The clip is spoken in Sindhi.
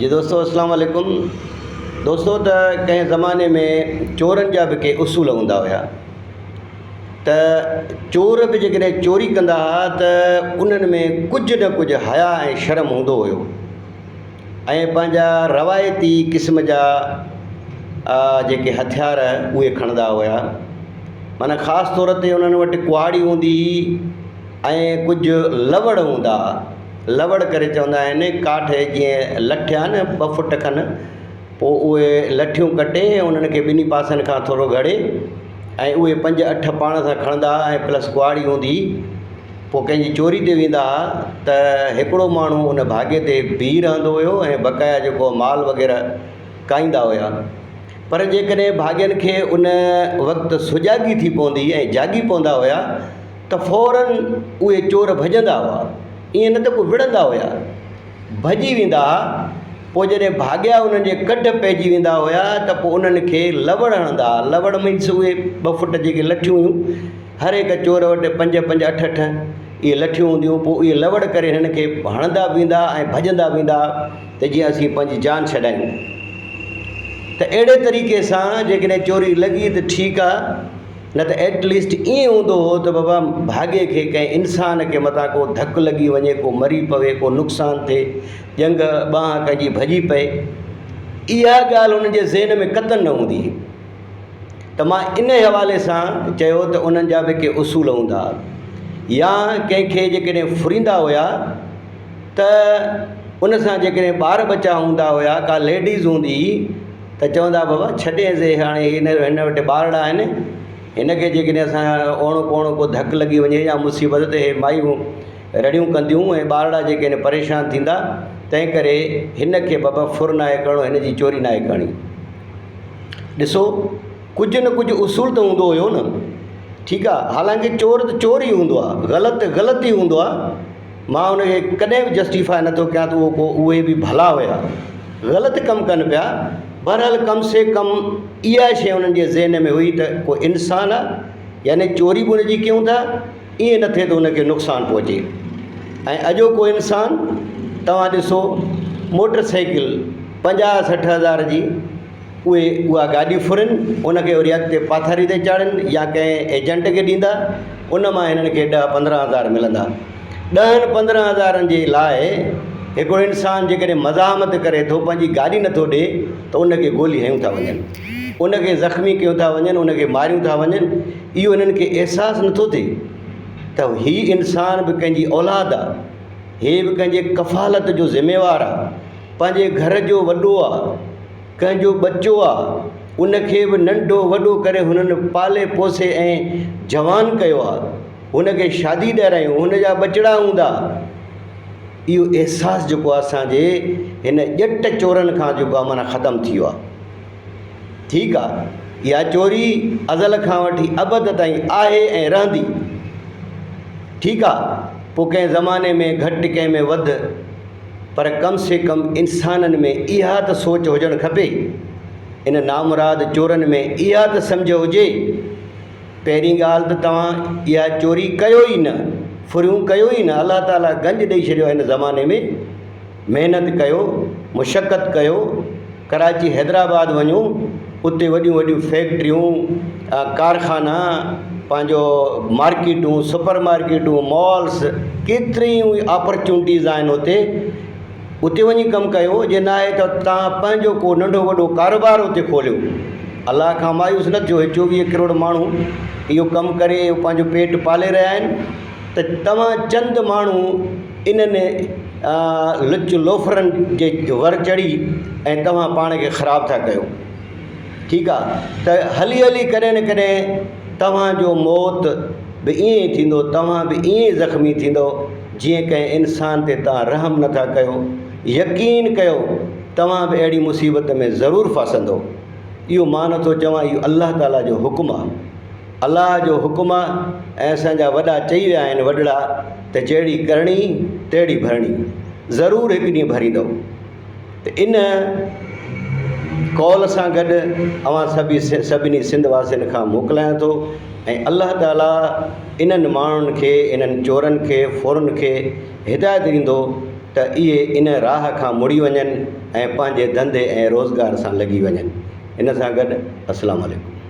جي دوستو اسلام عليڪم دوستو ته ڪنهن زماني ۾ چورن جا به ڪي اصول هوندا هيا ته چور به جيڪڏهن چوري ڪندا هئا ته انهن ۾ ڪجهه نه ڪجهه حيا ۽ شرم هوندو هيو ۽ پنهنجا روايتي قسم جا جيڪي هٿيار اهي کڻندا هيا معنيٰ خاص طور تي انهن وٽ ڪهاڙي هوندي هئي ۽ ڪجهه لوڙ هوندا هئا. لوڙ ڪري چوندا آهن ڪاٺ جي جيئن لٺ آهي نه ٻه فوٽ کن پوء اهي لٺيون ڪٽي انهن کي ٻنهي پاسن کان ٿورو گهڙي ۽ اهي پنج اٺ پاڻ سان کڻندا هئا ۽ پلس ڪهاڙي هوندي هئي پوء ڪنهن جي چوري تي ويندا هئا ته هڪڙو ماڻهو ان ڀاڳي تي بيهي رهندو هيو ۽ بقايا جيڪو مال وغيره کائيندا هيا پر جيڪڏهن ڀاڳين کي ان وقت سجاڳي ٿي پوندي ۽ جاڳي پوندا هيا ته فوراً اهي چور ڀڄندا هئا. ائين نه ته ڪو وڙهندا هيا. ڀڄي ويندا ها. پوء جڏهن ڀاڳيا انهن جي ڪڍ پئجي ويندا هيا ته پوء انهن کي لوڙ هڻندا ها. لوڙ مينس اهي ٻه فوٽ جيڪي لٺيون هيون. هر هڪ چور وٽ پنج پنج اٺ اٺ اهي لٺيون هونديون هيون. پوء اهي لوڙ ڪري هنن کي هڻندا به ويندا ها ۽ ڀڄندا به ويندا ها ته جيئن اسين پنهنجي جان ڇڏايون. ته اهڙي طريقي سان جيڪڏهن چوري لڳي ته ٺيڪ آ. نه ته ايٽ ليسٽ ائين هوندو هو ته بابا ڀاڳي کي ڪنهن انسان کي متان ڪو ڌڪ لڳي وڃي ڪو مري پوي ڪو نقصان ٿئي ڄنگهه ٻانهن ڪنهن جي ڀڄي پئي اها ڳالهه انهن جي ذهن ۾ قطعن نه هوندي هئي ته مان ان حوالي سان چيو ته انهن جا به ڪي اصول هوندا هئا يا ڪنهن کي جيڪڏهن ڦريندا هيا ته ان سان جيڪڏهن ٻار ٻچا هوندا هيا ڪا ليڊيز هوندي هئي ته چوندا بابا ڇڏينس هي هاڻي هن هن وٽ ٻارڙا آهن هن کي جيڪڏهن اسان اوڻو پوڻو ڪو ڌڪ لڳي وڃي يا مصيبت ته هي مايون رڙيون ڪنديون ۽ ٻارڙا جيڪي آهن پريشان ٿيندا تنهن ڪري هن کي بابا ڦر ناهي ڪرڻو هن جي چوري ناهي ڪرڻي ڏسو ڪجهه نه ڪجهه اصول ته هوندو هيو نه ٺيڪ آهي حالانڪه چور ته چور ئي هوندو آهي غلط غلط ئي هوندو آهي مان ان کي ڪڏهن به جسٽيفاء نٿو ڪيان ته اهو ڪو اهي به ڀلا هيا غلط ڪم ڪن پيا بهرحال ڪم سي ڪم اها شيء انهن جي ذهن ۾ هئي ته ڪو انسان آ يعني چوري به ان جي ڪيون ٿا ائين نه ٿئي ته ان کي نقصان پهچي ۽ اڄوڪو انسان توهان ڏسو موٽر سائيڪل 50 60 هزار جي اهي اها گاڏي ڦرن، ان کي وري اڳتي پاٿاري تي چاڙهين يا ڪنهن ايجنٽ کي ڏيندا، ان مان هنن کي ڏهه 15 هزار ملندا. ڏهن 15 هزارن جي لاء هڪڙو انسان جيڪڏهن مزاحمت ڪري ٿو، پنهنجي گاڏي نٿو ڏي ته ان کي گولي هنيون ٿا وڃن، ان کي زخمي ڪيون ٿا وڃن، ان کي ماريون ٿا وڃن. اهو هنن کي احساس نٿو ٿئي ته هي انسان به ڪنهن جي اولاد آ، هي به ڪنهن جي ڪفالت جو ذميوار آ، پنهنجي گهر جو وڏو آ. ڪنهن جو ٻچو آ، ان کي به ننڍو وڏو ڪري هنن پالي پوسي ۽ جوان ڪيو آ، هن کي شادي ڏيارايون، هن جا ٻچڙا هوندا. اهو احساس جيڪو آ اسان جي هن ڄٽ چورن کان جيڪو آ معنيٰ ختم ٿي ويو آ. ٺيڪ آ، اها چوري ازل کان وٺي ابد تائين آهي ۽ رهندي. ٺيڪ آ، پوء ڪنهن زماني ۾ گهٽ ڪنهن ۾ وڌ. پر ڪم سي ڪم انسانن ۾ اها ته سوچ هجڻ کپي، ان نامراد چورن ۾ اها ته سمجهه هجي. پهرين ڳالهه ته توهان اها چوري ڪيو ئي نه، ڦريون ڪيو ئي نه، الله تعاليٰ گنج ڏئي ڇڏيو آهي هن زماني ۾، محنت ڪيو، مشقت ڪيو، ڪراچي حيدرآباد وڃو اتي وڏيون وڏيون فيڪٽريون ڪارخانا پنهنجو مارڪيٽون سپر مارڪيٽون مالس ڪيتريون ئي آپرچونٽيز آهن اتي اتي وڃي ڪم ڪيو جي نه آهي ته توهان پنهنجو ڪو ننڍو وڏو ڪاروبار اتي کوليو الله کان مايوس نه ٿيو هي 24 ڪروڙ ماڻهو اهو ڪم ڪري پنهنجو پيٽ پالي رهيا آهن ته توهان چند ماڻهو انهن لچ لوفرن جي ور چڙهي ۽ توهان پاڻ کي خراب ٿا ڪيو. ٺيڪ آ ته هلي هلي ڪڏهن نه ڪڏهن توهان جو موت به ائين ئي ٿيندو، توهان به ائين ئي زخمي ٿيندؤ جيئن ڪنهن انسان تي توهان رحم نه ٿا ڪيو. يقين ڪيو توهان به اهڙي مصيبت ۾ ضرور ڦاسندؤ. اهو مان نه ٿو چوان اهو الله تعاليٰ جو حڪم آ. الله جو حڪم آ ۽ اسان جا وڏا چئي ويا آهن وڏڙا ته جهڙي ڪرڻي تهڙي ڀرڻي ضرور هڪ ڏينهن ڀريندؤ ته ان قول سان گڏ اوهان سڀ سڀني سنڌ واسين کان موڪلايان ٿو ۽ الله تعالي انهن ماڻهن کي انهن چورن کي ڦورن کي هدايت ڏيندو. ته اهي ان راهه کان مڙي وڃن ۽ پنهنجي ڌنڌي ۽ روزگار سان لڳي وڃن. ان سان گڏ السلام عليڪم.